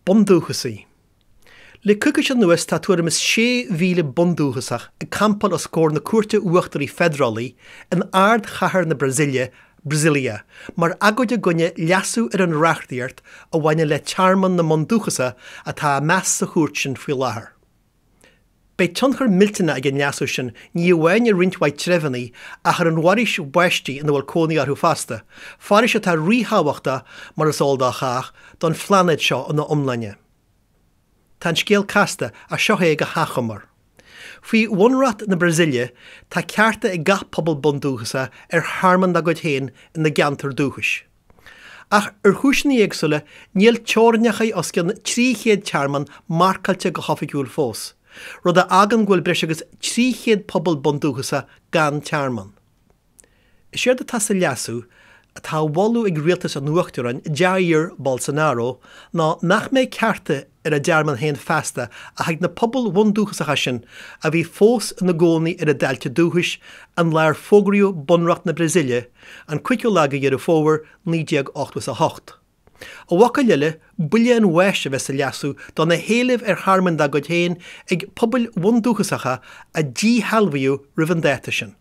Bundúchasaigh. Le coicís anuas tá tuairim is 6,000 bundúchasach ag campáil os comhair na Cúirte Uachtaraí Feiderálaí in ardchathair na Brasaíle, Brasília, mar agóid i gcoinne leasú ar an reachtaíocht a bhaineann le tearmann na mbundúchasach atá á meas sa chúirt sin faoi láthair. Beidh tionchar millteanach ag an leasú sin ní amháin ar roinnt mhaith treibheanna ach ar an bhforaois bháistí ina bhfuil cónaí orthu fosta, foraois atá ríthábhachtach, mar is eol do chách, don phláinéad seo ina iomláine. Tá an scéal casta, ach seo é go hachomair. Faoi bhunreacht na Brasaíle, tá cearta ag gach pobal bundúchasach ar thearmann dá gcuid féin ina gceantar dúchais. Ach ar chúiseanna éagsúla, níl teorainneacha os cionn 300 tearmann marcáilte go hoifigiúil fós, rud a fhágann go bhfuil breis agus 300 pobal bundúchasach gan tearmann. Is éard atá sa leasú, atá á mholadh ag rialtas an Uachtaráin Jair Bolsonaro, ná nach mbeidh cearta ar a dtearmann féin feasta ach ag na pobail bhundúchasacha sin a bhí fós ina gcónaí ar a dtailte dúchais an lá ar fógraíodh Bunreacht na Brasaíle, an 5ú lá de Dheireadh Fómhair 1988. I bhfocail eile, buille an bháis a bheas sa leasú do na héilimh ar thearmainn dá gcuid féin ag pobail bhundúchasacha a díshealbhaíodh roimh an dáta sin.